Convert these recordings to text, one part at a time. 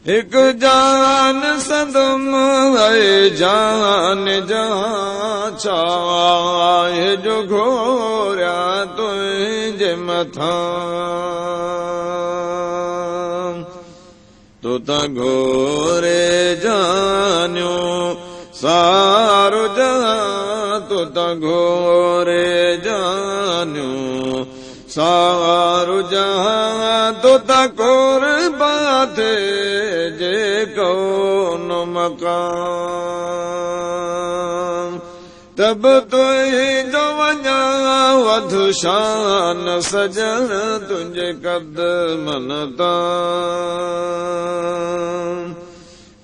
هڪ جان سندم ۽ جان جهان ڇا آهي جو گهوريان تنهنجي مٿان. تو ته گهوري جانيو سارو جهان، تو ته گهوري جانيو سارو جهان، تو ته قربان ٿئي جيڪو مڪان. ته به تنهنجو وڃان وڌ شان سڄڻ تنهنجي قدمن تان.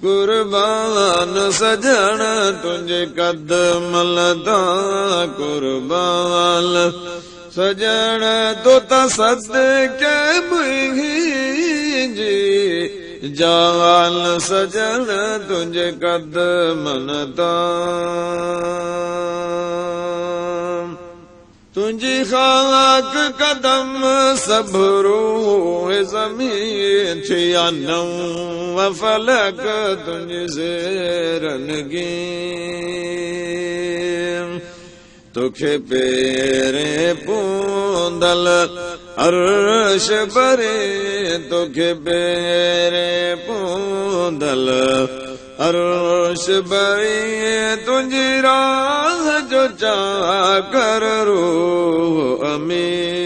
قربان سڄڻ تنهنجي قدمن تان، قربان سڄڻ تو ته صدقي منهنجي جان سڄڻ تنهنجي قدمن تان. تنهنجي خاڪ قدم سڀ روح زمين ٿيا نو فلڪ تنهنجي زيرنگين. توکي پيري پوندل عرش ڀري، توکي پيري پوندل عرش ڀري، تنهنجي راهه جو چاڪر روح امين.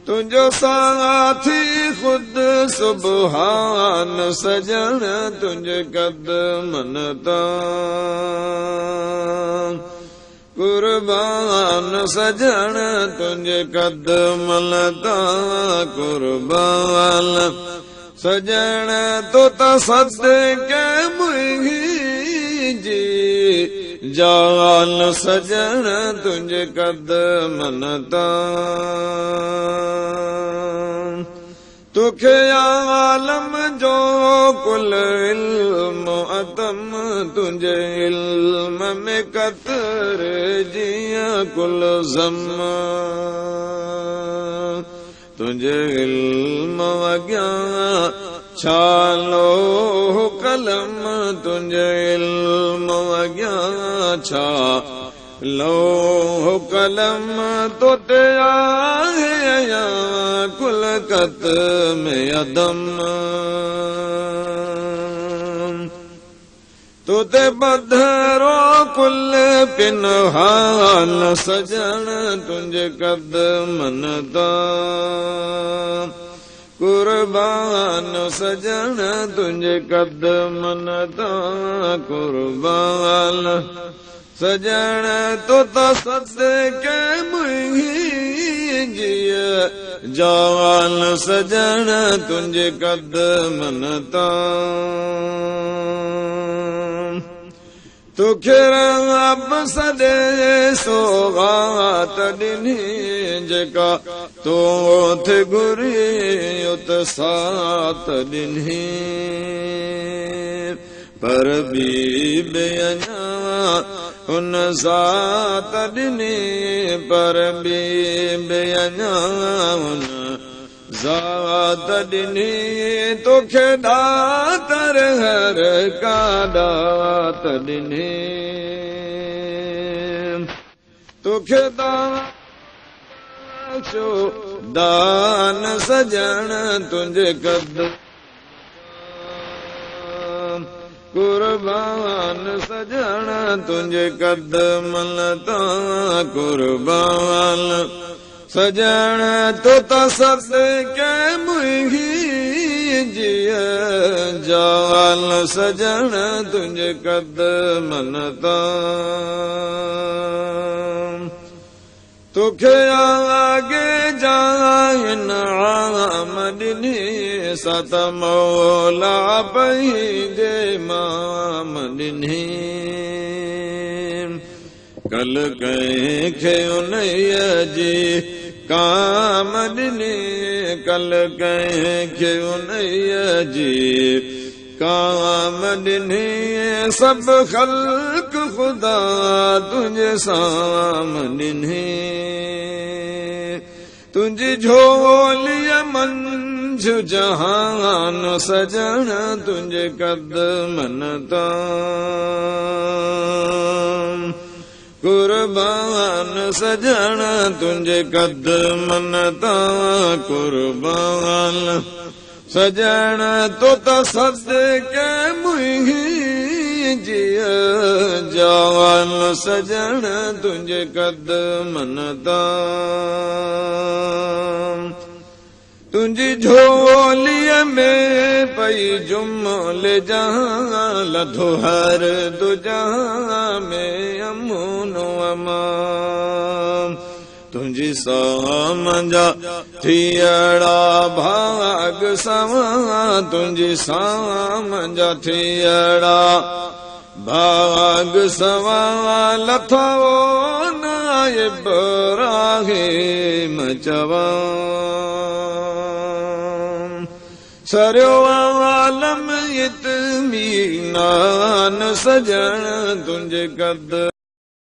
تنهنجو ساٿي خود سبحان سڄڻ تنهنجي قدمن تان. قربان سڄڻ تنهنجي قدمن تان، قربان سڄڻ تو ته صدقي منهنجي جان سڄڻ تنهنجي قدمن تان. توکي عالم جو ڪل علم اتم، تنهنجي علم ۾ قطر جيئن ڪل زم. تنهنجي علم اڳيان ڇا لوح قلم، تنهنجي علم اڳيان ڇا لوح قلم، تو تي آهي ڪل ڪت ۾ عدم. تو تي پڌرو ڪل پنهان سڄڻ تنهنجي قدمن تان. قربان سڄڻ تنهنجي قدمن تان، قربان سڄڻ تو ته صدقي منهنجي جان سڄڻ تنهنجي قدمن تان. توکي رب سڏي سوغات ڏني، جيڪا تو ٿي گهري ات سات ڏني، پر ٻي به اڃا ان ذات ڏني، پر ٻي به اڃا ان ذات ڏني. توکي ڏاتر هر ڪا ڏات ڏني، توکي دان سڄڻ تنهنجي قد. قربان سڄڻ تنهنجي قدمن تان، قربان سڄڻ تو ته صدقي منهنجي جان سڄڻ تنهنجي قدمن تان. توکي اڳي جان عام ڏني، ست مولا پنهنجي مام ڏني. ڪل ڪنهن کي ان جي ڪام ڏني، ڪل ڪنهن کي ان جي ڪام ڏني، سڀ خلق خدا تنهنجي سام ڏني. تنهنجي جهوليء منجهه ٿيو جهان سڄڻ تنهنجي قدمن تان. قربان سڄڻ تنهنجي قدمن تان قربان سڄڻ تو ته صدقي منهنجي جان سڄڻ تنهنجي قدمن تان. تنهنجي جهوليء ۾ پئي جملي جهان لڌو هر دجهان ۾ امن امان. تنهنجي سام جا ٿيڙا ڀاڳ سوان، تنهنجي سام جا ٿيڙا ڀاڳ سوان، لٿو نه ابراهيم چوان. سريو عالم اطمينان سڄڻ تنهنجي قد